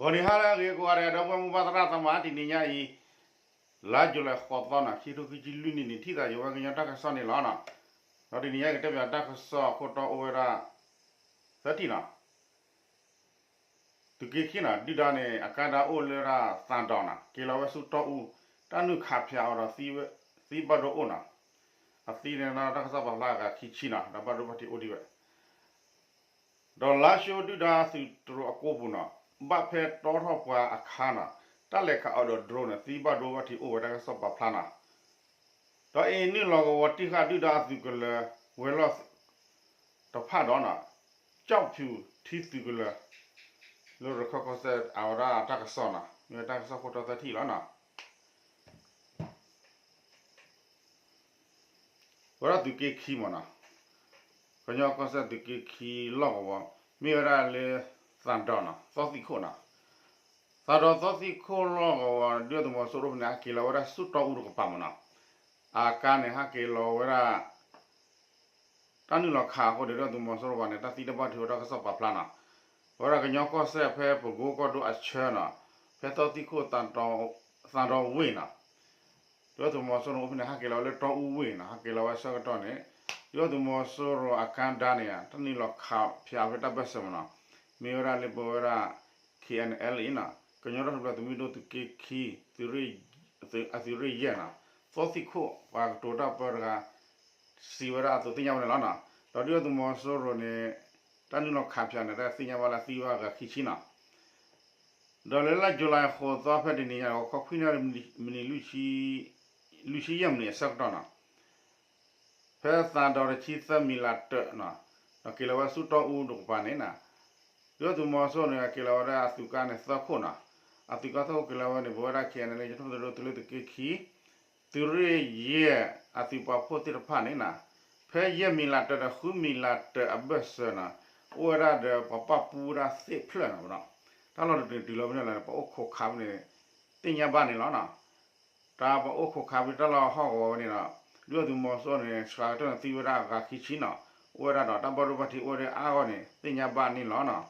ဂီၤနံၤဟါလၢအဂ့ၤကိးဂၤဒဲး ဒီပုၢ်ဝဲၢ်မိၢ်ပၢ်သရၣ်သမါ တနံၤညါအံၤ လါယူၤလံ ဃိးသီန့ၣ် ခံထိခံဆံလွံၢ်နံၣ်န့ၣ် ထံၣ်သးယဝဲကညီတၢ်ကစီၣ်န့ၣ်လီၤ. ဒီးတနံၤညါကတဲပၠးတၢ်ကစီၣ်အခိၣ်တီအိၣ်ဝဲဒၣ် သၢထံၣ်န့ၣ် သုးက့ခံန့ၣ် ဒုၣ်ဒါန့ၣ် အကါဒါအိၣ်လၢဒၣ်သးဒီးန့ၣ် က့ၤလီၤဝဲဆူတီအူ တၢ်နုာ်ခးဖၠးအီၤဒီး သံဘၣ်ဒိအိၣ်န့ၣ် အသံန့ၣ် တၢ်ကစီၣ်ပာ်ဖျါအဂၤခံဆံန့ၣ် ဒီးဘၣ်ဒိဘၣ်ထံးအိၣ်ဒံးဝဲ ဒီးလါၡိဒုၣ်ဒါသုးတရိးအကိပူၤန့ၣ် ဘၣ်ဖဲတီထီၣ်ပှၤအခါန့ၣ် တၢ်လဲၤခးအီၤဒီး drone န့ၣ် သံဘၣ်ဒိဘၣ်ထံးအိၣ်ဝဲတၢ်ကစီၣ်ပာ်ဖျါန့ၣ် ဒီးအ့ၣ်နုာ်လီၤကဝီၤတံၢ်ဃာ်ဒုၣ်ဒါအသုးကလၢၤ ဝဲၤလီၢ်တဖၣ်ဒီးန့ၣ် ကၠီၣ်ဖၠူၣ်ထံသုးကလၢၤ လၢရခၢၣ်ကီၢ်စဲၣ်အဝဲဒၣ်တၢ်ကစီၣ်န့ၣ် မ့ၢ်ဝဲတၢ်ကစီၣ်ခိၣ်တီသၢထံၣ်လီၤန့ၣ် ဝဲဒၣ်သုးက့ခံမ့ၢ်န့ၣ် ကညီကီၢ်စဲၣ်သုးက့ခံလီၢ်ကဝီၤ မ့ၢ်ဝဲဒၣ်လၢ သးဒီးန့ၣ် သီသံၣ်ခိၣ်န့ၣ် သးဒီးသီသံၣ်ခိၣ်လီၢ်ကဝီၤ ဒုၣ်ဒါသုးမီၤစိရိၤဖဲန့ၣ် ဟဲက့ၤလီၤဝဲဒၣ်ဆူတီအူတကပၤမ့ၢ်န့ၣ် အကါန့ၣ် ဟဲက့ၤလီၤဝဲဒၣ် တၢ်နုာ်လီၤခးအဃိန့ၣ် ဒုၣ်ဒါသုးမီၤစိရိၤဘၣ်န့ၣ် တၢ်သံတၢ်ဘၣ်ဒိအိၣ်တၢ်ကစီၣ်ပာ်ဖျါန့ၣ် ဝဲဒၣ်ကညီကီၢ်စဲၣ်ဖဲပကိကီၢ်ဒိၣ်အဆၢန့ၣ် ဖဲသီသံၣ်ခိၣ် သးဒီးဝ့ၢ်န့ၣ် ဒုၣ်ဒါသုးမီၤစိရိၤန့ၣ် အိၣ်ဖဲန့ၣ် ဟဲက့ၤလီၤဝဲလၢတီအူဝ့ၢ်န့ၣ် ဟဲက့ၤလီၤဝဲဆၢကတီၢ်န့ၣ် ဒုၣ်ဒါသုးမီၤစိရိၤအကါဒါန့ၣ် တၢ်နုာ်လီၤခးဖၠးဖဲတၢ်ဘၢၣ်စၢၤမ့ၢ်န့ၣ် မ့ၢ်ဝဲဒၣ်လၢပဝဲဒၣ် ခ့ၣ်အဲၣ်အၣ်အလ်အ့န့ၣ် ကညီတၢ်ထူၣ်ဖျဲးသုးမုၢ်ဒိၣ်သုးက့ခံ သုးရ့ၣ်ယဲၢ်န့ၣ် သီသံၣ်ခိၣ် ပှၤကတိၤတၢ်ပၢတဂၤ စံးဝဲဒၣ်အသိးသ့ၣ်ညါဝဲန့ၣ်လီၤန့ၣ် ဒီးဒုၣ်ဒါသုးမီၤစိရိၤန့ၣ် တၢ်နုာ်လီၤခးဖၠးန့ၣ် တၢ်သ့ၣ်ညါဘၣ်လၢသံဝဲအဂၤခံဆံန့ၣ် ဒီးလၢလါယူၤလံဃိးသီဖဲတနံၤညါန့ၣ် ခီခွံနၣ်ရံၣ်မံးနံးလွံၢ်ဆံယဲၢ်မံးနံးအဆၢကတီၢ်န့ၣ် ဖဲသးဒီးတဆံသၢမံၤလးတၢးန့ၣ် ဒီးက့ၤလီၤဝဲဆူတီအူတကပၤန့ၣ်န့ၣ် ဒုၣ်ဒါသုးမီၤစိရိၤန့ၣ် က့ၤလီၤဝဲဒၣ်အသုးကါန့ၣ်သၢခိၣ်န့ၣ် အသုးကါသၢခိၣ်က့ၤလီၤဝဲန့ၣ် ပဝဲဒၣ် ခ့ၣ်အဲၣ်အၣ်အလ်အ့ ကညီတၢ်ထူၣ်ဖျဲးသုးမုၢ်ဒိၣ်သုးက့ခံ သုးရ့ၣ်ယဲၢ်အသုးပာ်ဖှိၣ်သ့ၣ်တဖၣ်န့ၣ်န့ၣ် ဖဲယဲၢ်မံၤလးတၢးဒီးဃုမံၤလးတၢးအဘၢၣ်စၢၤန့ၣ် အိၣ်ဝဲဒၣ်ဒီးပှၤပာ်ပူဝဲဒၣ်သ့ၣ်ဖျၢၣ်န့ၣ် တၢ်လီၢ်တတုၤတုၤလီၤဖဲန့ၣ်လီၤန့ၣ် ပအိၣ်ခိးခးဖဲန့ၣ် သ့ၣ်ညါဘၣ်န့ၣ်လီၤန့ၣ် တၢ်ပအိၣ်ခိးခးဖဲတၢ်လီၢ်ဟီၣ်ကဝီၤဝဲန့ၣ်ဒီး ဒုၣ်ဒါသုးမီၤစိရိၤန့ၣ် စှၤကတၢၢ်န့ၣ်သံဝဲဒၣ်အဂၤခံဆံန့ၣ် အိၣ်ဝဲဒၣ်ဒီးတၢ်ဘၣ်ဒိဘၣ်ထံးအိၣ်ဝဲဒၣ်အါဂီၢ်န့ၣ် သ့ၣ်ညါဘၣ်န့ၣ်လီၤန့ၣ်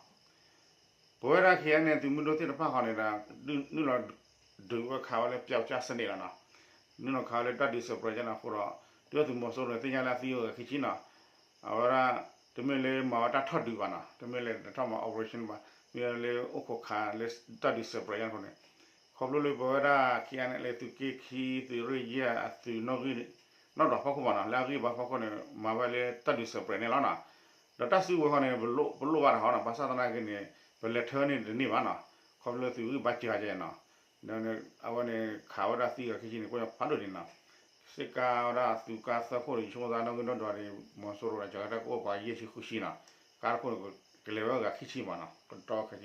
ပဝဲဒၣ် ခ့ၣ်အဲၣ်အၣ်အလ်အ့ သုးမုၢ်ဒိၣ်သ့ၣ်တဖၣ်ဃီန့ၣ်ဒီး နုာ်လီၤဒုးဝဲခးဝဲလၢ ပျောက်ကျားစနစ် လီၤန့ၣ် နုာ်လီၤခးဝဲလၢတၢ်ဒုး surprise န့ၣ်အဃိဒီး ဒုၣ်ဒါသုးမီၤစိရိၤန့ၣ် သ့ၣ်ညါလၢအသံဝဲဂၤခံဆံန့ၣ် အဝဲဒၣ် တမ့ၢ်လၢမၤဝဲတၢ်ထီၣ်ဒုးဘၣ်န့ၣ် တမ့ၢ်လၢတၢ်မၤ operation ဘၣ် မ့ၢ်လၢအိၣ်ခိးခးလၢတၢ်ဒုး surprise န့ၣ်အဃိန့ၣ် ခီဖျိလၢပဝဲဒၣ် ခ့ၣ်အဲၣ်အၣ်အလ်အ့ သုးက့ခံ သုးရ့ၣ်ယဲၢ်အသုး နီၣ်ဒီးဖီခိၣ်ဘၣ်န့ၣ် လၢအဂံၢ်ဘါဖီခိၣ်န့ၣ် မၤဝဲလၢတၢ်ဒုး surprise န့ၣ်လီၤန့ၣ် ဒီးတၢ်စုကဝဲၤဃီန့ၣ် ပလိၣ်ဘၣ်တၢ်ဃီန့ၣ် ဘၣ်ဆၣ်သနာ်က့န့ၣ် ပလဲၤထၢန့ၢ်တန့ၢ်ဘၣ်န့ၣ် ခီဖျိသုးဂံၢ်ဘါစှၤကဲန့ၣ် အဝဲန့ၣ် ခးဝဲဒၣ်သံဂၤခံဆံန့ၣ် ကွၢ်ဖးဒိၣ်ဒံးန့ၣ် စ့ၢ်ကီးဝဲဒၣ်သုးကါသၢခိၣ်န့ၣ် ယဆိကမိၣ်သးနီၣ်ဂံၢ်နီၣ်ဒွးန့ၣ် မီၤစိရိၤဒီးစှၤကတၢၢ်ကအိၣ်ပှၤယဲၢ်ဆံဃုဆံန့ၣ် ကါတခိၣ်န့ၣ် ကလဲၤဝဲဂၤခံဆံဘၣ်န့ၣ် ကတီၢ်ခ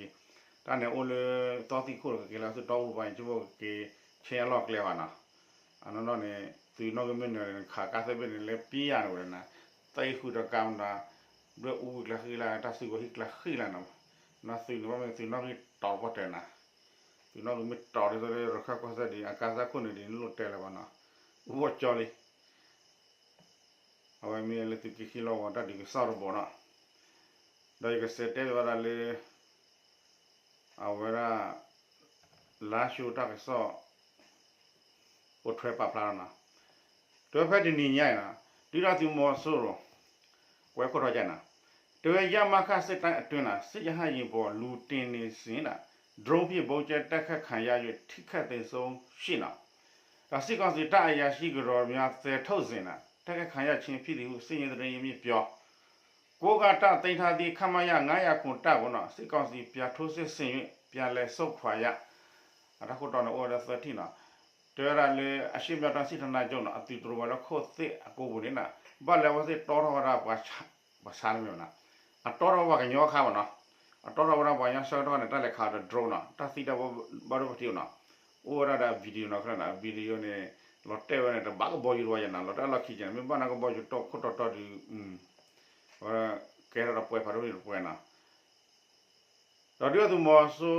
ဲဆံ တၢ်န့ၣ်အိၣ်လၢသီသံၣ်ခိၣ်ကက့ၤလီၤဆူတီအူတကပၤန့ၣ် ယဆိကမိၣ်ကက့ၤဆဲးအလီၢ်ကျဲဘၣ်န့ၣ် အနီၢ်နီၢ်န့ၣ် သုးနီၣ်ဂံၢ်မ့ၢ်နၢၤန့ၣ် ခးကါသၢဘ့ၣ်န့ၣ် လဲၤပံယါန့ၣ်ဝဲဒၣ်န့ၣ် သးအံၤဃုာ်ဒီးကါမတၤ ဘျၢၣ်အူဝံၤကျါဃံလၢ် တၢ်စုကဝဲၤဟံၣ်ကျါဃံလၢ်န့ၣ် သုးနီၣ်ဂံၢ်တီၤတပီၢ်တဲာ်န့ၣ် သုးနီၣ်ဂံၢ်မ့ၢ်တီၤဒ်သိးလၢရခၢၣ်ကီၢ်စဲၣ်ဒ်အံၤ အကါသၢခိၣ်န့ၣ်ဒ်န့ၣ်လိၣ်တဲလၢၤဘၣ်န့ၣ် အူအီၣ်ကၠီလံ အဝဲမ့ၢ်လၢသုးက့ခံလီၢ်ကဝီၤတၢ်ဒုးကစီၣ်တဘီန့ၣ် ဒီးယကစံးတဲဝဲဒၣ်လၢ အဝဲဒၣ် လါၡိတၢ်ကစီၣ် အိၣ်ထွဲပာ်ဖျါလီၤန့ၣ် တဲဝဲဖဲတနံၤညါအံၤန့ၣ် ဒုၣ်ဒါသုးမီၤစိရိၤ ကွဲးခိၣ်ထီၣ်ကဲန့ၣ် တဲဝဲ ရမခ စစ်တိုင်းအတွင်း စစ်ရဟတ်ယာဉ်ပေါ် လူတင်နေစဉ် drone ဖြင့် ဗုံးကြဲ တိုက်ခိုက်ခံရ၍ ထိခိုက်သေဆုံးရှိ ဒီး စစ်ကောင်စီတပ်အရာရှိကတော်များ သယ်ထုတ်စဉ် တိုက်ခိုက်ခံရခြင်းဖြစ်သည်ဟု စစ်ရေးသတင်းရင်းမြစ်ပြော ကိုးကန့်တပ်သိမ်းထားသည့် ခမရ ငါးရာခုနစ် တပ်ကို စစ်ကောင်စီ ပြန်ထိုးစစ်ဆင်၍ ပြန်လည်ဆုတ်ခွာရ အတၢ်ခိၣ်တီန့ၣ်အိၣ်ဝဲဒၣ်သၢထံၣ်န့ၣ် တဲဝဲဒၣ်လၢ အရှေ့မြောက်တိုင်း စစ်ဌာနချုပ်န့ၣ် အသုးတရိးဝဲလၢခိၣ်သ့ၣ်အကိပူၤန့ၣ် ဘၣ်လဲၤဝဲသ့ၣ်တီထီၣ်ဝဲဒၣ်ပှၤဆါန့ၣ်မ့ၢ်ဝဲန့ၣ် အတီထီၣ်ဝဲပှၤကညီခါဘၣ်န့ၣ် အတီထီၣ်ဝဲဒၣ်ပှၤကညီဆၢကတီၢ်န့ၣ် တၢ်လဲၤခးဒီး drone န့ၣ် တၢ်သံတၢ်ဘၣ်ဒိဘၣ်ထံးန့ၣ် အိၣ်ဝဲဒၣ်ဒီး video န့ၣ် ခီန့ၣ် video န့ၣ် လီၤတဲာ်ဝဲန့ၣ် တဘၣ်ကဘီယူၤတဝီယဲန့ၣ် လီၤတဲာ်လီၢ်ခံကဲန့ၣ် မ့ၢ်ဘၣ်န့ၣ်ကဘီယူၤတီၢ်ခိၣ်တီတီဒီး ဝဲ ကဲထီၣ်ဒီးပှဲၤဖးဒိၣ်န့ၣ်တပှဲၤန့ၣ် ဒီးဒုၣ်ဒါသုးမီၤစိ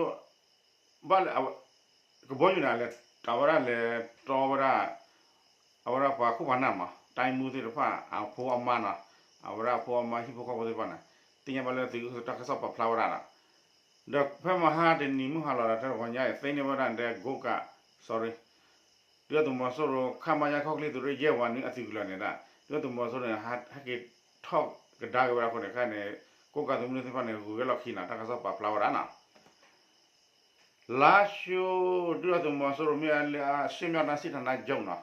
ဘၣ်လဲၣ် ကဘီယူၤန့ၣ် အဝဲဒၣ်လဲၤတီဝဲဒၣ် အဝဲဒၣ်ပှၤခိၣ်ပှၤနၢ်မး တိုင်းမှူးသ့ၣ်တဖၣ် အဖိအမါန့ၣ် အဝဲဒၣ်အဖိအမါဟံၣ်ဖိဃီဖိသ့ၣ်တဖၣ်န့ၣ် သ့ၣ်ညါဘၣ်လၢသုးက့တၢ်ကစီၣ်ပာ်ဖျါဝဲဒၣ်ဒီး ဒီးဖဲမဟါတနံၤမုၢ်ဟါလီၤဒီး တဂီၤညါအံၤ သ့န့ၢ်ဝဲဒၣ်ဒဲ ကိးကး sorry ဒုၣ်ဒါသုးမီၤစိရိၤ ခမရ ခီၣ်ချ့သုးရ့ၣ် ယဲၢ်ဝးနွံအသုးကလၢၤန့ၣ်ဒၣ် ဒုၣ်ဒါသုးမီၤစိရိၤန့ၣ် ဟဲက့ၤထီၣ်ကဒါက့ၤဝဲဒၣ်အဃိန့ၣ် ခဲန့ၣ် ကိးကးသုးမုၢ်သ့ၣ်တဖၣ်န့ၣ် ဂုၤဝဲလီၢ်ခံနီၤ တၢ်ကစီၣ်ပာ်ဖျါဝဲဒၣ်နီၤ လါၡိ ဒုၣ်ဒါသုးမီၤစိရိၤမ့ၢ်ဝဲလၢ အရှေ့မြောက်တိုင်းစစ်ဌာနချုပ်နီၤ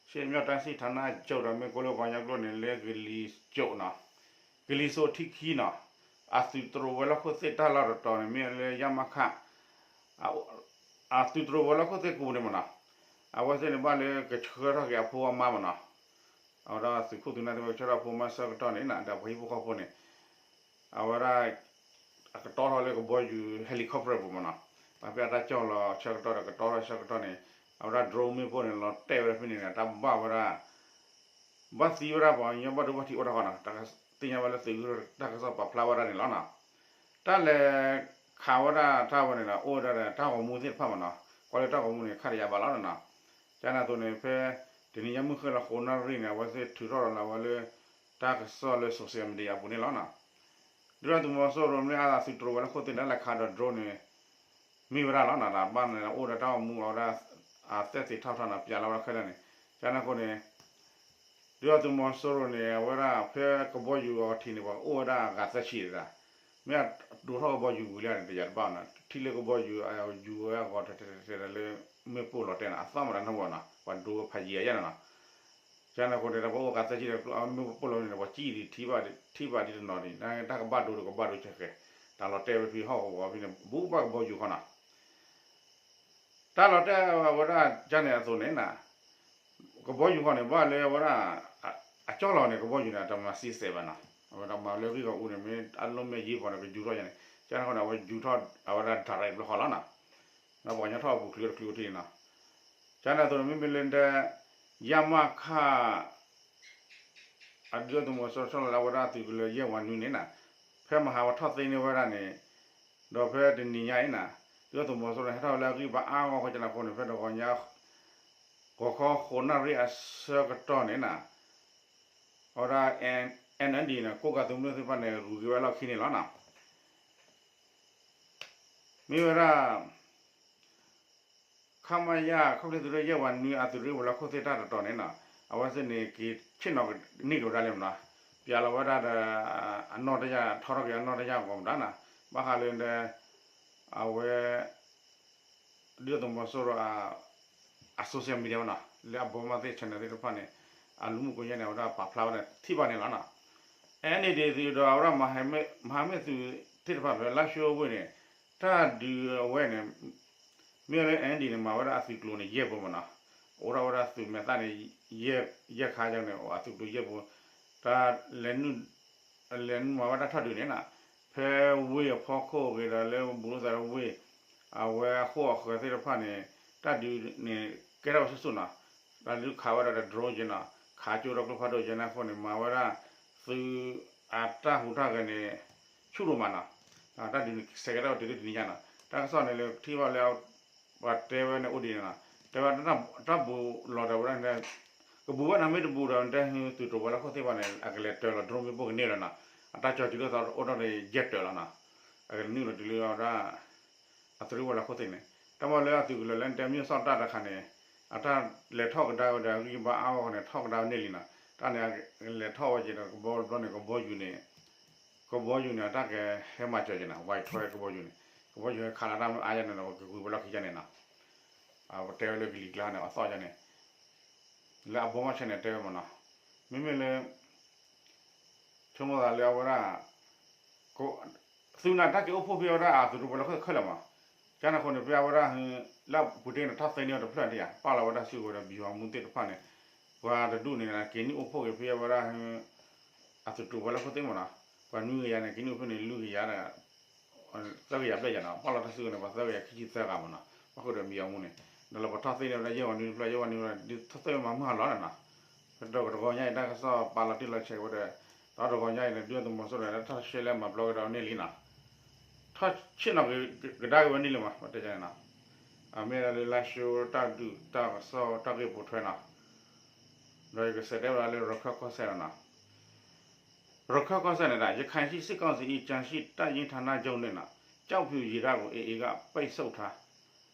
ရှေ့မြောက်တိုင်းစစ်ဌာနချုပ်ဒီး မ့ၢ်ကိးလၢပှၤကညီကျိာ်န့ၣ် လၢကလံၤစိးနီၤ ကလံၤစိးထံခံနီၤ အသုးတရိးဝဲၤလီၢ်ခိၣ်သ့ၣ်တၢ်လီၢ်တတီၤန့ၣ် မ့ၢ်လၢ ရမခ အသုးတရိးဝဲၤလီၢ်ခိၣ်သ့ၣ်ကိးပူၤန့ၣ်မနီၤ အဝဲသ့ၣ်န့ၣ်ဘၣ်လၢကဆှၢထီၣ်က့ၤအဖိအမါမနီၤ အဝဲဒၣ်သုးခိၣ်သုးနၢ်သ့ၣ်တဖၣ်ဆှၢထီၣ်အဖိအမါဆၢကတီၢ်န့ၣ် ဒီးပှၤဟံၣ်ဖိဃီဖိန့ၣ် အဝဲဒၣ် အကတီထီၣ်လၢကဘီယူၤ helicopter ပူၤမနီၤ ပှၤဖဲအတၢ်ကၠီၣ်လီၤဆၢကတီၢ်ဒီးကတီထီၣ်ဆၢကတီၢ်န့ၣ် အဝဲဒၣ် drone မ့ၣ်ပိၢ်န့ၣ် လီၤတဲာ်ဝဲဒၣ်ဖဲန့ၣ်န့ၣ် တၢ်ဘၣ်ဝဲဒၣ် ဘၣ်သံဝဲဒၣ်ပှၤကညီဘၣ်ဒိဘၣ်ထံးအိၣ်တၢ်ဃီနီၤ တၢ်သ့ၣ်ညါဝဲလၢသုးတၢ်ကစီၣ်ပာ်ဖျါဝဲဒၣ်န့ၣ်လီၤနီၤ တၢ်လဲၤခးဝဲဒၣ်တၢ်ဝဲန့ၣ်ဒီး အိၣ်ဝဲဒၣ်ဒီးတၢ်ဂီၤမူသ့ၣ်တဖၣ်မနီၤ ကွၢ်လၢတၢ်ဂီၤမူန့ၣ် ခါတယၤဘၣ်လီၤနီၤ ကန့ၣ်အသိးန့ၣ် ဖဲတနံၤညါမုၢ်ဃ့ၢ်လီၤဃိးနၣ်ရံၣ်န့ၣ် အဝဲသ့ၣ်ထုးထီၣ်ဒီးလၢအဝဲလၢ တၢ်ကစီၣ်လၢ social media အပူၤန့ၣ်လီၤနီၤ ဒုၣ်ဒါသုးမီၤစိရိၤမ့ၢ်အသုးတရိးဝဲၤလီၢ်ခိၣ်သ့ၣ်န့ၣ် လဲၤခးဒီး drone န့ၣ် မ့ၢ်ဝဲဒၣ်လီၤနီၤ ဒီးဘၣ်န့ၣ် အိၣ်ဒီးတၢ်ဂီၤမူအဝဲဒၣ် အသက်သေထပ်ထပ်နီၤ ပျးလီၤဝဲဒၣ်ခဲလၢာ်န့ၣ် ကန့ၣ်အဃိန့ၣ် ဒုၣ်ဒါသုးမီၤစိရိၤန့ၣ် အဝဲဒၣ်ဖဲကဘီယူၤအထံးန့ၣ် ပှၤအိၣ်ဝဲဒၣ်အဂၤသၢဆံတဒၣ် မ့ၢ်အဒိးထီၣ်ကဘီယူၤဝံၤလံန့ၣ် တယၤတဘၣ်နီၤ ထံၣ်လၢကဘီယူၤအယူၤဝဲအဂီၤထဲထဲထဲထဲလၢ မ့ၣ်ပိၢ်လီၤတဲာ်နီၤ အသီၣ်မတၤနၢ်ဝဲနီၤ ပှၤဒိဖးယံၤအယဲၢ်နီၤ ကန့ၣ်အဃိန့ၣ် ဒီးပှၤအိၣ်အဂၤသၢဆံဒီး မ့ၣ်ပိၢ်လီၤန့ၣ် ပှၤကံၣ်ဒံးထံၣ်ဘၣ်ဒံးတနီၤဒံး တၢ်ကဘၣ်ဒိဒီးကဘၣ်ဒိကဲကဲ တၢ်လီၤတဲာ်ဝဲဖဲဟီၣ်ကဝီၤဖဲန့ၣ် ဘူးဘၣ်ကဘီယူၤဃီနီၤ တၢ်လီၤတဲာ်ဝဲဒၣ်ကန့ၣ်အသိးန့ၣ်နီၤ ကဘီယူၤဃီန့ၣ် ဘၣ်လၢအဝဲဒၣ် အကၠီလီၤန့ၣ် ကဘီယူၤန့ၣ် တမၤစံစဲးဘၣ်နီၤ အဝဲဒၣ်မၤလၢဂံၢ်ဂီၤအူန့ၣ် မ့ၢ်အလိၣ်မ့ၢ်ယံၤပီၤန့ၣ် ကယူၤထီၣ်ယါန့ၣ် ကန့ၣ်အဃိန့ၣ် အဝဲယူၤထီၣ်အဝဲဒၣ် direct ဘျီဃီလီၤနီၤ ဒီးပှၤကညီထီၣ်အပူၤချုးတချုးအထံန့ၣ်နီၤ ကန့ၣ်အသိးန့ၣ် မ့မ့ၢ်လၢဒဲ ရမခ အဒုၣ်ဒါသုးမီၤစိရိၤဆီၣ်လီၤလၢအဝဲဒၣ်သုးကလၢၤယဲၢ်ဝးနွံန့ၣ်နီၤ ဖဲမဟါဝဲထီၣ်သ့န့ၢ်ဝဲဒၣ်န့ၣ် ဒီးဖဲတနံၤညါအံၤနီၤ ဒုၣ်ဒါသုးမီၤစိရိၤန့ၣ် ဟဲထီၣ်ဝဲလၢအဂံၢ်ဘါအါဂီၢ်ဃီကန့ၣ်အဃိန့ၣ် ဖဲတဂီၤညါ ဂီၤခီဃိးနၣ်ရံၣ်အဆၢကတီၢ်န့ၣ်နီၤ အဝဲဒၣ် N N D န့ၣ် ကိးကးသုးမုၢ်သ့ၣ်တဖၣ်န့ၣ် ဂုၤက့ၤဝဲလီၢ်ခံန့ၣ်လီၤနီၤ မ့ၢ်ဝဲဒၣ် ခမရ ခီၣ်ချ့သုးရ့ၣ်ယဲၢ်ဝးနွံအသုးရ့ၣ်ဝဲၤလီၢ်ခိၣ်သ့ၣ်တၢ်တတီၤန့ၣ်နီၤ အဝဲသ့ၣ်န့ၣ် က့ၤဆ့ၣ်နီၤကန့ၢ်က့ၤဝဲဒၣ်လံမနီၤ ပျးလီၤဝဲဒၣ်ဒီး အနီၢ်တယၢ် ထီထီၣ်က့ၤအနီၢ်တယၢ်အဂီၢ်မတၤနီၤ ဘၣ်ဃးလၢဒီး အဝဲ ဒုၣ်ဒါသုးမီၤစိရိၤ အ social media နီၤ လၢအဘီမုၢ်သ့ၣ် channel သ့ၣ်တဖၣ်န့ၣ် အလူမှုကွန်ရက်န့ၣ် အဝဲဒၣ်ပာ်ဖျါဝဲဒၣ်ထံၣ်ဘၣ်န့ၣ်လီၤနီၤ N N D သုးဒီးအဝဲဒၣ် မဟာမိတ်သုးသ့ၣ်တဖၣ်ဖဲ လါၡိဝ့ၢ်န့ၣ် တၢ်ဒုးအဝဲန့ၣ် မ့ၢ်လၢ N N D န့ၣ် မၤဝဲဒၣ်အသုးကျိၤန့ၣ် ယဲၢ်ဘိမနီၤ အိၣ်ထီၣ်ဝဲဒၣ်သုးမဲာ်သၣ်န့ၣ် ယဲၢ်ခါကန့ၣ် အသုးကျိၤယဲၢ်ဘိ တၢ်လဲၤနုာ် လဲၤနုာ်မၤဝဲဒၣ်တၢ်ဒုးန့ၣ်နီၤ ဖဲဝ့ၢ်အဖီခိၣ်ဂ့ၤဒီးလၢဘူးလိာ်သးလၢဝ့ၢ် အဝဲအဃိအဃၢၤသ့ၣ်တဖၣ်န့ၣ် တၢ်ဒုးန့ၣ် ကဲထီၣ်ဝဲဆူၣ်ဆူၣ်နီၤ တၢ်ဒုးခးဝဲဒၣ်ဒီး drone က့နီၤ ခးကၠိဒီးကျိဖးဒိၣ်က့န့ၣ်အဃိန့ၣ် မၤဝဲဒၣ် သုးအတၢ်ဟူးတၢ်ဂဲၤန့ၣ် ဆူၣ်ဒိၣ်မးနီၤ တၢ်ဒုးန့ၣ် ဆဲးကဲထီၣ်ဝဲတုၤလၢတနံၤညါနီၤ တၢ်ကစီၣ်န့ၣ်လၢထံၣ်ဘၣ်လၢ ပှၤတဲဝဲန့ၣ်အိၣ်ဒ်န့ၣ်နီၤ တဲဝဲတၢ်ဘူးလီၤဒီးဝဲဒၣ်န့ၣ် ကဘူးဝဲန့ၣ်မ့ၢ်တဘူးဒီး တဲသုးတရိးဝဲၤလီၢ်ခိၣ်သ့ၣ်တဖၣ်န့ၣ် အကလဲၤတၢၤလီၤ drone မ့ၢ်ပိၢ်ကန့ၢ်လီၤနီၤ အတၢ်ကၠီၤတုၤလၢသီအိၣ်ထီၣ်န့ၣ် ယဲၢ်တၢၤလီၤနီၤ အကနုာ်လီၤတုၤလၢဝဲဒၣ် အသုးရ့ၣ်ဝဲၤလီၢ်ခိၣ်သ့ၣ်န့ၣ် တၢ်မ့ၢ်လၢအသုးကလၢၤလၢတဲမ့ၢ်စီၣ်တၢ်တခါန့ၣ် အတၢ်လဲၤထီၣ်ကဒါဝဲဒီးအဂံၢ်ဘါအါဂီၢ်န့ၣ် ထီၣ်ကဒါဝဲန့ၢ်လံနီၤ တၢ်န့ၣ် လဲၤထီၣ်ဝဲက့ၤဒီးကဘီတဘျီန့ၣ် ကဘီယူၤန့ၣ် ကဘီယူၤန့ၣ် အတၢ်ကဟဲမၤစၢၤက့ၤနီၤ ဝဲထီၣ်ကဘီယူၤန့ၣ် ကဘီယူၤဟဲခးလီၤတၢ်မ့ၢ်အါယါန့ၣ်ဒီး ပကဂုၤဝဲလီၢ်ခံယါန့ၣ်နီၤ ပတဲဝဲလၢကလံၤကျါန့ၣ် အသီၣ်ယါန့ၣ် လၢအဘီမီၢ်ဆဲးန့ၣ်တဲဝဲမနီၤ မ့မ့ၢ်လၢ ဆိကမိၣ်သးလၢအဝဲဒၣ် သုးနၤတၢ်က့ၤအိၣ်ဖှိၣ်ဖဲအဝဲဒၣ်အသုးတရိးဝဲၤလီၢ်ခိၣ်ခဲလၢာ်မး, ကန့ၣ်အဃိန့ၣ် ဖဲအဝဲဒၣ် လၢအပူၤတ့ၢ်န့ၣ် ထီၣ်သ့န့ၢ်ဝဲတဖျၢၣ်န့ၣ်ဧါ, ပာ်လီၤဝဲဒၣ်စုကဝဲၤဒီး ဗျူဟာမှူး သ့ၣ်တဖၣ်န့ၣ် ပှၤတဒူၣ်န့ၣ် က့ၤနုာ်အိၣ်ဖှိၣ်က့ၤဖဲအဝဲဒၣ် အသုးတရိးဝဲၤလီၢ်ခိၣ်သ့ၣ်မးနီၤ, ပှၤနွံကယၤန့ၣ် က့ၤနုာ်အိၣ်ဖှိၣ်န့ၣ် လွံၢ်ကယၤဒီး သၢကယၤဘျဲၣ်ယၤနီၤ, ပာ်လီၤတၢ်စုကဝဲၤန့ၣ် ပှၤသၢကယၤခံဆံသၢဂၤမးနီၤ, ပှၤဃုာ်ဒီး ဗျူဟာမှူး န့ၣ် ဒီးလၢပှၤထီၣ်သ့န့ၢ်ဝဲဒၣ် ယဲၢ်ဝီနွံတဖျၢၣ် ယဲၢ်ဝီနွံတဖျၢၣ် ဒ်ထီၣ်သ့ဝဲမးမုၢ်ဟါလီၤန့ၣ်နီၤ, ပတကတီၢ်ညါအံၤတၢ်ကစီၣ်ပာ်လီၤတံၢ်လီၤဆဲးဝဲဒီး ဒီးတကတီၢ်ညါအံၤန့ၣ် ဒုၣ်ဒါသုးမီၤစိရိၤန့ၣ် တၢ်ရှဲလဲၣ်မၤပျီကဒီးန့ၢ်လံနီၤ, ထီၣ်ဆ့ၣ်နီၤကဒါက့ၤဝဲန့ၢ်လံမး ပတဲန့ၣ်နီၤ, အမ့ၢ်ဒၣ်လၢလါၡိတၢ်ဒုးတၢ်ကစီၣ်တၢ်ဂ့ၢ်ပိာ်ထွဲနီၤ, ဒီးယကစံးတဲဝဲဒၣ်လၢရခၢၣ်ကီၢ်စဲၣ်နီၤ, ရခၢၣ်ကီၢ်စဲၣ်န့ၣ်ဒၣ် ရခိုင်ပြည်စစ်ကောင်စီ၏ ကျန်ရှိတပ်ရင်းဌာနချုပ်နှင့်နီၤ, ကျောက်ဖြူရေတပ်ကို အေအေက ပိတ်ဆို့ထား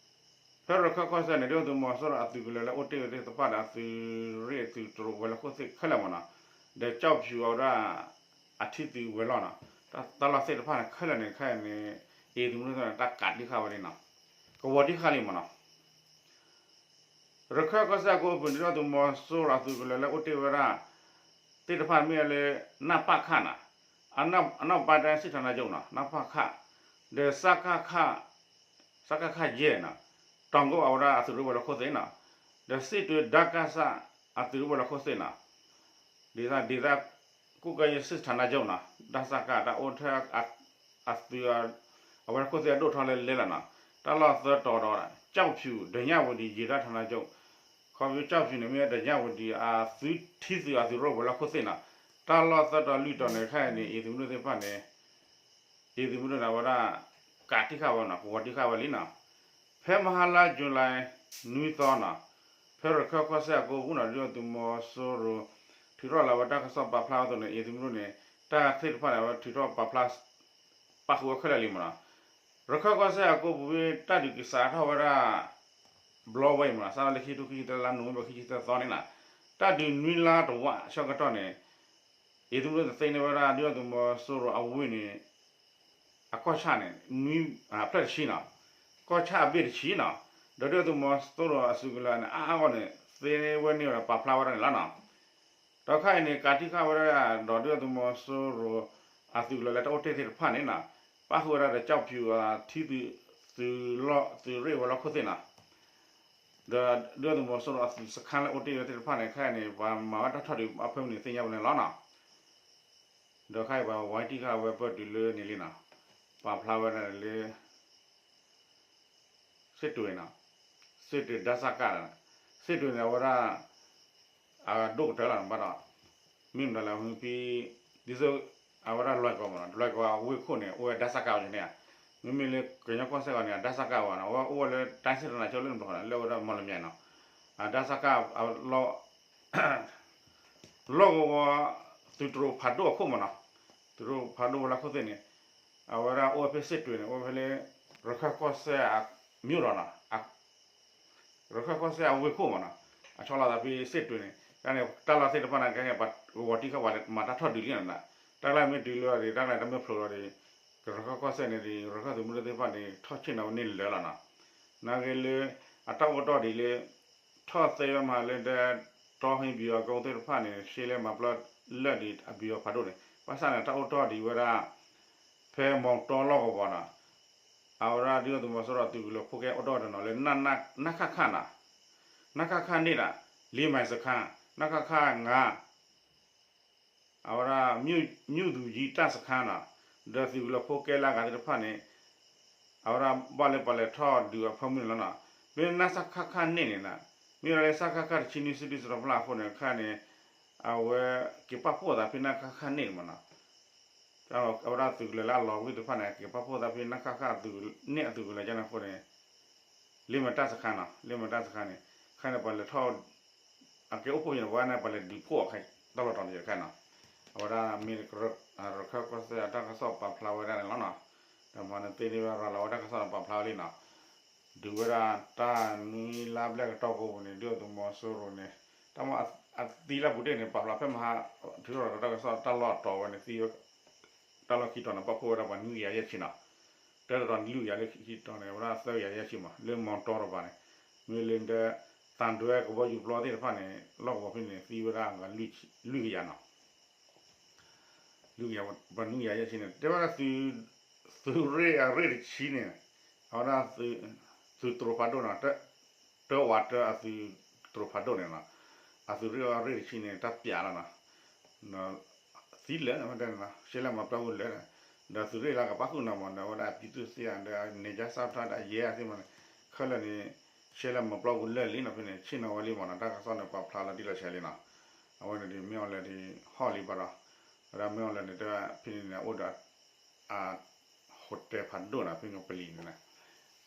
ဖဲရခၢၣ်ကီၢ်စဲၣ်န့ၣ် ဒုၣ်ဒါသုးမီၤစိရိၤအသုးကလၢၤလၢအိၣ်တ့ၢ်ဝဲသ့ၣ်တဖၣ်ဒီး အသုးရ့ၣ်သုးတြိၤဝဲၤလီၢ်ခိၣ်သ့ၣ်ခဲလၢာ်မ့ၢ်နီၤ, ဒီးကျောက်ဖြူအဝဲဒၣ် အထံသုးဝဲၤလီၢ်နီၤ, တၢ်လီၢ်သ့ၣ်တဖၣ်န့ၣ် ခဲလၢာ်န့ၣ်ခဲအံၤန့ၣ် အ့ၣ်သုးမုၢ်ဒိၣ်န့ၣ် တၢ်ကးတံၢ်ဃာ်ဝဲလံနီၤ, ကဝီၤတံၢ်ဃာ်လံမ့ၢ်နီၤ. ရခၢၣ်ကီၢ်စဲၣ်အကီၢ်ပူၤန့ၣ် ဒုၣ်ဒါသုးမီၤစိရိၤအသုးကလၢၤလၢအိၣ်တ့ၢ်ဝဲဒၣ် သ့ၣ်တဖၣ်မ့ၢ်ဝဲလၢ နပခနီၤ, အနောက်ပိုင်းတိုင်းစစ်ဌာနချုပ်နီၤ, နပခ, ဒီး စကခ, စကခ ယဲၢ်နီၤ, တောင်ကုတ်အဝဲဒၣ်အသုးရ့ၣ်ဝဲၤလီၢ်ခိၣ်သ့ၣ်နီၤ, ဒီး စစ်တွေ ဒကစ အသုးရ့ၣ်ဝဲၤလီၢ်ခိၣ်သ့ၣ်နီၤ, ဒ်သိး ဒေသ ကွပ်ကဲရေးစစ်ဌာနချုပ်နီၤ, ဒကစ တၢ်အိၣ်ထဲ အသုး အဝဲၤလီၢ်ခိၣ်သ့ၣ်အဒိၣ်ထီၣ်လၢလဲလီၤနီၤ, တၢ်လီၢ်သၢတီၤဒီး ကျောက်ဖြူ ဓညဝတီ ရေတပ်ဌာနချုပ်, ခီဖျိ ကျောက်ဖြူ န့ၣ် မ့ၢ်ဝဲ ဓညဝတီ အသုးထံသုးအသုးရ့ၣ်ဝဲၤလီၢ်ခိၣ်သ့ၣ်နီၤ, တၢ်လီၢ်သၢတီၤလွံၢ်တီၤန့ၣ် ခဲအံၤန့ၣ် အ့ၣ်သုးမုၢ်ဒိၣ်သ့ၣ်တဖၣ်န့ၣ် အ့ၣ်သုးမုၢ်ဒိၣ်န့ၣ် အဝဲဒၣ် ကးတံၢ်ဃာ်ဝဲနီၤ, ကဝီၤတံၢ်ဃာ်ဝဲလံနီၤ. ဖဲမဟါလါ July နွံသီနီၤ, ဖဲရခၢၣ်ကီၢ်စဲၣ်အကီၢ်ပူၤနီၤ ဒုၣ်ဒါသုးမီၤစိရိၤ ထုးထီၣ်လီၤဝဲတၢ်ကစီၣ်ပာ်ဖျါအသိးန့ၣ် အ့ၣ်သုးမုၢ်ဒိၣ်န့ၣ် တၢ်သ့ၣ်တဖၣ်န့ၣ် အဝဲထုးထီၣ်ပာ်ဖျါ ပာ်ဃုာ်ဝဲခဲလၢာ်လံမ့ၢ်နီၤ. ရခၢၣ်ကီၢ်စဲၣ်အကီၢ်ပူၤ တၢ်ဒုးက့ၤစးထီၣ်ဝဲဒၣ် ဘျီဝဲအံၤမ့ၢ်နီၤ, စးထီၣ်လၢခံထိခံဆံတၢ လါနိၣ်ဝ့ဘၢၣ် ခံဆံသၢသီန့ၣ်နီၤ, တၢ်ဒုးနွံလါတဝာ်ဆၢကတီၢ်န့ၣ် အ့ၣ်သုးမုၢ်ဒိၣ်သ့န့ၢ်ဝဲဒၣ် ဒုၣ်ဒါသုးမီၤစိရိၤအဝ့ၢ်န့ၣ် အကီၢ်ဆၣ်န့ၣ် နွံ ဖျၢၣ်တဆံနီၤ, ကီၢ်ဆၣ်အဘ့ၣ်တဆံနီၤ, ဒီးဒုၣ်ဒါသုးမီၤစိရိၤအသုးကလၢၤန့ၣ် အါအါဂီၢ်န့ၣ် သ့ဝဲန့ၢ်ဝဲဒီးပာ်ဖျါဝဲဒၣ်န့ၣ်လီၤနီၤ. ဒီးခဲအံၤန့ၣ် ကးတံၢ်ဃာ်ဝဲဒၣ်ဒီး ဒုၣ်ဒါသုးမီၤစိရိၤအသုးကလၢၤလၢတၢ်အိၣ်တ့ၢ်သ့ၣ်တဖၣ်န့ၣ်နီၤ, ပၣ်ဃုာ်ဝဲဒၣ်ဒီး ကျောက်ဖြူ ထံသုး သုးလီၢ် သုးရ့ၣ်ဝဲၤလီၢ်ခိၣ်သ့ၣ်နီၤ, ဒီးဒုၣ်ဒါသုးမီၤစိရိၤအသုးစခါလၢအိၣ်တ့ၢ်ဝဲသ့ၣ်တဖၣ်န့ၣ် ခဲအံၤန့ၣ် ပှၤမၤဝဲတၢ်ထီၣ်ဒုးအဖၢမုၢ်န့ၣ်သ့ၣ်ညါဝဲန့ၣ်လီၤနီၤ. ဒီးခဲအံၤပှၤဝဲတံၢ်ဃာ်ဝဲပၢၢ်တုၤလၢန့ၣ်လံနီၤ, ပာ်ဖျါဝဲဒၣ်လၢ စစ်တွေနီၤ, စစ်တွေ ဒကစ န့ၣ်, စစ်တွေန့ၣ် အဝဲဒၣ် အဒိၣ်ကတၢၢ်လီၤဘၣ်ဒီး မ့ၢ်မတၤလဲၣ် ဖံ ဒ်သိး အဝဲဒၣ်လွဲၢ်ကီၢ်မ့ၢ်နီၤ, လွဲၢ်ကီၢ်အဝ့ၢ်ခိၣ်န့ၣ် အိၣ်ဝဲ ဒကစ ဝဲန့ၣ်ဧါ, မ့မ့ၢ်လၢကညီကီၢ်စဲၣ်ဂီၤန့ၣ် ဒကစ ဝဲနီၤ, အဝဲအိၣ်ဝဲလၢ တိုင်းစစ်ဌာနချုပ် လၢမတၤဃီလဲၣ် လၢအဝဲဒၣ်မီၢ်လမၠဲၣ်နီၤ, ဒကစ လီၢ်ကဝီၤ သုးတြိၤဖးဒိၣ်အခိၣ်မ့ၢ်နီၤ, သုးတြိၤဖးဒိၣ်ဝဲၤလီၢ်ခိၣ်သ့ၣ်န့ၣ် အဝဲဒၣ်အိၣ်ဝဲဖဲ စစ်တွေန့ၣ် အိၣ်ဝဲဖဲလၢ ရခၢၣ်ကီၢ်စဲၣ်အ မြို့တော်နီၤ, ရခၢၣ်ကီၢ်စဲၣ်အဝ့ၢ်ခိၣ်မ့ၢ်နီၤ, အဆီလီၤသးဖဲ စစ်တွေန့ၣ် တၢ်န့ၣ် တၢ်လီၢ်သ့ၣ်တဖၣ်န့ၣ် ကဲပှၤဝဲတံၢ်ဃာ်ပှၤမၤတၢ်ထီၣ်ဒုးလံနီၤ, တၢ်ကျါမ့ၢ်တုၤလၢဒီး တၢ်ကျါတမ့ၢ်ဖျိလီၤဒီး ရခၢၣ်ကီၢ်စဲၣ်န့ၣ်ဒီး ရခၢၣ်သုးမုၢ်ဒိၣ်သ့ၣ်တဖၣ်န့ၣ် ထီၣ်ဆ့ၣ်နီၤဝဲန့ၣ်လၢာ်လီၤနီၤ, နာ်က့လၢ အတၢ်အိၣ်တီၢ်ဒ်လၢ ထီၣ်သ့ဝဲမးလၢဒဲ တီဟံးဘံအီၤကီသ့ၣ်တဖၣ်န့ၣ် ရှဲလဲမၤပျီလၢာ်ဒံးအဘံအီၤဖးဒိၣ်န့ၣ် ဘၣ်ဆၣ်န့ၣ် တၢ်အိၣ်တီၢ်ဒံးဝဲဒၣ် ဖဲမီတီလီၢ်ကဝီၤနီၤ, အဝဲဒၣ်ဒုၣ်ဒါသုးမီၤစိရိၤအသုးကလၢၤဖိကဲအိၣ်တီၢ်တနီၤလၢ နခခနီၤ, နခခန့ၣ်ဒီး လ့မၢၢ်စခါ, နခခ ငါး အဝဲဒၣ် မြို့သူကြီးတပ်စခန်းနီၤ, ဒီးသုးကလၢၤဖိကဲလၢအဂၤသ့ၣ်တဖၣ်န့ၣ် အဝဲဒၣ်ဘၣ်လၢပှၤလဲၤထီၣ်ဒုးအဖၢမုၢ်န့ၣ်လီၤနီၤ, မ့ၢ်နစကခန့ၣ်န့ၣ်နီၤ, မ့ၢ်ဝဲလၢစကခ တဆံနွံ စစ်သည်စီးပွားအဃိန့ၣ် ခဲန့ၣ် အဝဲက့ၤပာ်ဖှိၣ်သးဖဲနစကခန့ၣ်မ့ၢ်နီၤ, အဝဲဒၣ်သုးကလၢၤလၢအလီၤဝံၢ်သ့ၣ်တဖၣ်န့ၣ် က့ၤပာ်ဖှိၣ်သးဖဲနစကခန့ၣ်အသုးကလၢၤကန့ၣ်အဃိန့ၣ် လ့မၢၢ်တပ်စခန်းနီၤ, လ့မၢၢ်တပ်စခန်းန့ၣ် ခဲန့ၣ်ပှၤလဲၤထီၣ် အကဲအိၣ်ဖှိၣ်န့ၣ် ပှၤန့ၣ်ပှၤလဲၤဒုးဖှိၣ်အီၤခဲ တၢ်လီၢ်တတီၤန့ၣ်ခဲနီၤ, အဝဲဒၣ်မ့ၢ် ရခၢၣ်ကီၢ်စဲၣ်အတၢ်ကစီၣ်ပာ်ဖျါဝဲဒၣ်န့ၣ်လီၤနီၤ, ဒီးမၤနသ့န့ၢ်ဝဲရၤလီၤဝဲတၢ်ကစီၣ်န့ၣ်ပာ်ဖျါဝဲလံနီၤ, ဒုးဝဲဒၣ်တၢ်နွံလါဘျဲၣ်ကတီၢ်ကိးပူၤန့ၣ် ဒုၣ်ဒါသုးမီၤစိရိၤန့ၣ် တၢ်မ့ၢ်အသံလၢအပူၤတ့ၢ်န့ၣ် ပာ်ဖျါဖဲမဟါ ထုးထီၣ်ဒီးတၢ်ကစီၣ်တၢ်လီၢ်အတီၤဝဲန့ၣ် သံဝဲ တၢ်လီၢ်ခံတီၤန့ၣ် ပာ်ဖှိၣ်ဝဲဒၣ်ပှၤနွံကယၤယဲၢ်ဆံနီၤ, တၢ်တတီၤန့ၣ် လွံၢ်ကယၤလၢခံတီၤန့ၣ် အဝဲဒၣ်သၢကယၤယဲၢ်ဆံမး လၢမီတီတပၤန့ၣ်, မ့ၢ်လၢဒၣ် သံတွဲကဘီယူၤပျီသ့ၣ်တဖၣ်န့ၣ် လီၢ်ကဝီၤဖဲန့ၣ် သံဝဲဒၣ် လွံၢ်ကယၤနီၤ လွံၢ်ကယၤ ပှၤနွံကယၤယဲၢ်ဆံန့ၣ် တဲဝဲဒၣ် သုးရ့ၣ်အရ့ၣ်တဆံန့ၣ် အဝဲဒၣ် သုးတြိၤဖးဒိၣ်နီၤ တၢဝးတၢအသုးတြိၤဖးဒိၣ်န့ၣ်နီၤ, အသုးရ့ၣ်အရ့ၣ်တဆံန့ၣ် တၢ်ပျးလီၤနီၤ, သံလၢာ်န့ၣ် မ့ၢ်တဲန့ၣ်နီၤ ရှဲလဲၣ်မၤပျီဝံၤလၢာ်န့ၣ်, ဒီးသုးရ့ၣ်လၢကပာ်ဃုာ်နီၤမးန့ၣ် အဝဲဒၣ်အပံသူၣ်သ့ၣ်ဧါ ဒီးအနဲၣ်ကၠၢ်စၢ်ဖျါဒီးအယဲၢ်သ့ၣ်မးန့ၣ် ခဲလၢာ်န့ၣ် ရှဲလဲၣ်မၤပျီဝံၤလၢာ်လံနီၤ ဖဲန့ၣ် ဆ့ၣ်နီၤဝဲလံမးနီၤ တၢ်ကစီၣ်န့ၣ် ပာ်ဖျါလီၤတံၢ်လီၤဆဲးလံနီၤ, အဝဲန့ၣ်ဒီး မ့ၢ်အီၤလဲၣ်ဒီး ဟီၣ်လံဘၣ်ဒီး ဝဲဒၣ်မ့ၢ်အီၤလဲၣ်န့ၣ် တဲဖဲန့ၣ်န့ၣ် အိၣ်ဒီး အ hotel ဖးဒိၣ်နီၤ ဖဲကပလံၤန့ၣ်,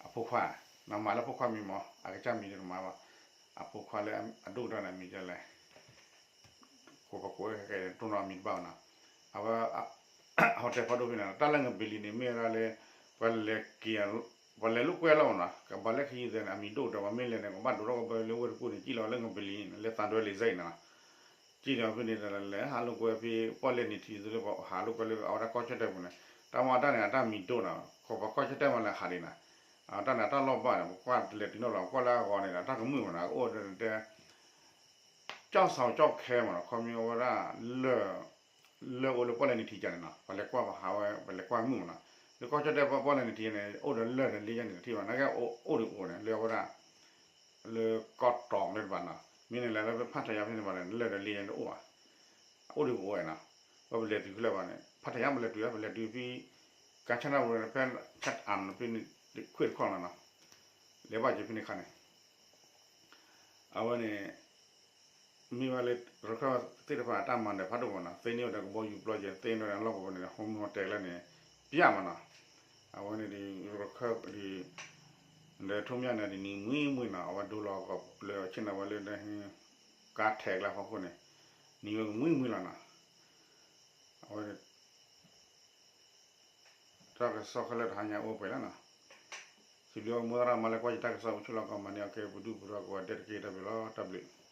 အဖိခွါ, နမၤလၢဖိခွါမံၤမး အကစၢ်မံၤန့ၣ်တမၤဘၣ်, အဖိခွါလၢအဒိၣ်ကတၢၢ်န့ၣ် အမံၤဒ်လဲၣ်, ကိးပကိးကဲတိၢ်နီၣ်အမံၤတဘၣ်ဘၣ်နီၤ, အဝဲ hotel ဖးဒိၣ်ဖဲန့ၣ် တၢ်လၢကပလံၤန့ၣ် မ့ၢ်ဝဲဒၣ်လၢ ပှၤလဲၤက့ၤ ပှၤလဲၤလိာ်ကွဲလီၤမနီၤ, ကဘၣ်လၢခံသ့ၣ်န့ၣ် အမံၤဒိၣ်ဒီး ပှၤမ့ၢ်လဲၤန့ၣ် ကဘၣ်ဒိးထီၣ်ကဘၢလၢဝ့ၢ်တကူၣ်န့ၣ် ကံၣ်လီၤလၢငပလံၤန့ၣ် လၢသးဒွဲလံၤစဲအံၤနီၤ, ကံၣ်လီၤဖဲန့ၣ် လဲၤဟးလိာ်ကွဲဖဲ ပီၣ်လဲၣ်နံၤထံးသ့ၣ်လၢပှၤဟးလိာ်ကွဲလၢအဝဲဒၣ်ကီၢ်ကၠီၣ်တဲၣ်ပူၤန့ၣ် တၢ်မၤတၢ်န့ၣ် အတၢ်မံၤဒိၣ်နီၤ, ခီပှၤကီၢ်ကၠီၣ်တဲၣ်မးလဲၤဟးဒံးနီၤ, အတၢ်န့ၣ် အတၢ်လီၢ်ဘၣ်န့ၣ် ပကွၢ်တလဲၤတုၤနီတဘျီ ပကွၢ်လၢအဂီၤန့ၣ်ဒီး တၢ်ကမုာ်မနီၤ, အိၣ်ဒီးတဲ ကၠီၣ်စီၤကၠီၣ်ခဲမနီၤ, ခီမ့ၢ်အဝဲဒၣ် လၢၢ်အိၣ်လၢပီၣ်လဲၣ်နံၤထံးကန့ၣ်နီၤ, ပှၤလဲၤကွၢ်ပဟးဝဲ ပှၤလဲၤကွၢ်မုာ်မနီၤ, လၢကီၢ်ကၠီၣ်တဲၣ်ပီၣ်လဲၣ်နံၤထံးန့ၣ် အိၣ်ဒီးလၢၢ်ဒီးလ့ယါန့ၣ်တထံၣ်ဘၣ်, နာ်က့အိၣ်ဒီးအိၣ်န့ၣ် လၢအဝဲဒၣ် လၢကီၢ်တီၤလၢတဘၣ်နီၤ, မ့ၢ်န့ၣ်လဲၤလၢဖးထးယါဖဲန့ၣ်ဘၣ်န့ၣ် လၢၢ်ဒီးလ့ယါန့ၣ်တအိၣ်ဘၣ်, အိၣ်ဒီးအိၣ်ဝဲနီၤ, ပပလဲၤတုၤဖဲလဲၣ်ဘၣ်န့ၣ် ဖးထးယါပလဲၤတုၤ ပလဲၤတုၤဖဲ ကၠၣ်ဆၣ်နၢ်ပူၤဖဲ ကၠၣ်အၣ်ဖဲန့ၣ် ခွ့ၣ်တခီလီၤနီၤ, လဲၤဘၣ်က့ၤဖဲန့ၣ်ခါန့ၣ် အဝဲန့ၣ် မ့ၢ်ဝဲလၢ ရခၢၣ်သ့ၣ်တဖၣ်အတၢ်မၤနၢၤဖးဒိၣ်မနီၤ, သ့န့ၢ်ဝဲဒီးကဘီယူၤပျီက့ၤ သ့န့ၢ်ဝဲဒီးလီၢ်ကဝီၤန့ၣ် ဟိမ့ၢ်ဟိတဲာ်ကျဲန့ၣ် ပျၢ်မနီၤ, အဝဲန့ၣ်ဒီး ရခၢၣ်ဒီး ဒီးထိၣ်မၠၣ်န့ၣ်ဒီးနံၤမှံမှံနီၤ, အဝဲဒိလီၤလၢဆ့ၣ်နီၤဝဲလၢ ကါထဲးကျါဖီခိၣ်န့ၣ် နံၤဝဲကမှံမှံလီၤနီၤ, အဝဲ တၢ်ကစီၣ်ခဲလၢာ်တဟါညါအိၣ်ပှဲၤလီၤနီၤ, စံးဘျုးမိၢ်သရၣ်မၤလၢကွၢ်ယတၢ်ကစီၣ်ပဆူၣ်လီၤကီးမၤန့ၢ်အီၤကဲ ပဒုၣ်ပဒါကိးဂၤဒဲးတက့ၢ် တၢ်ဘျုးလီၤ တၢ်ဘျုး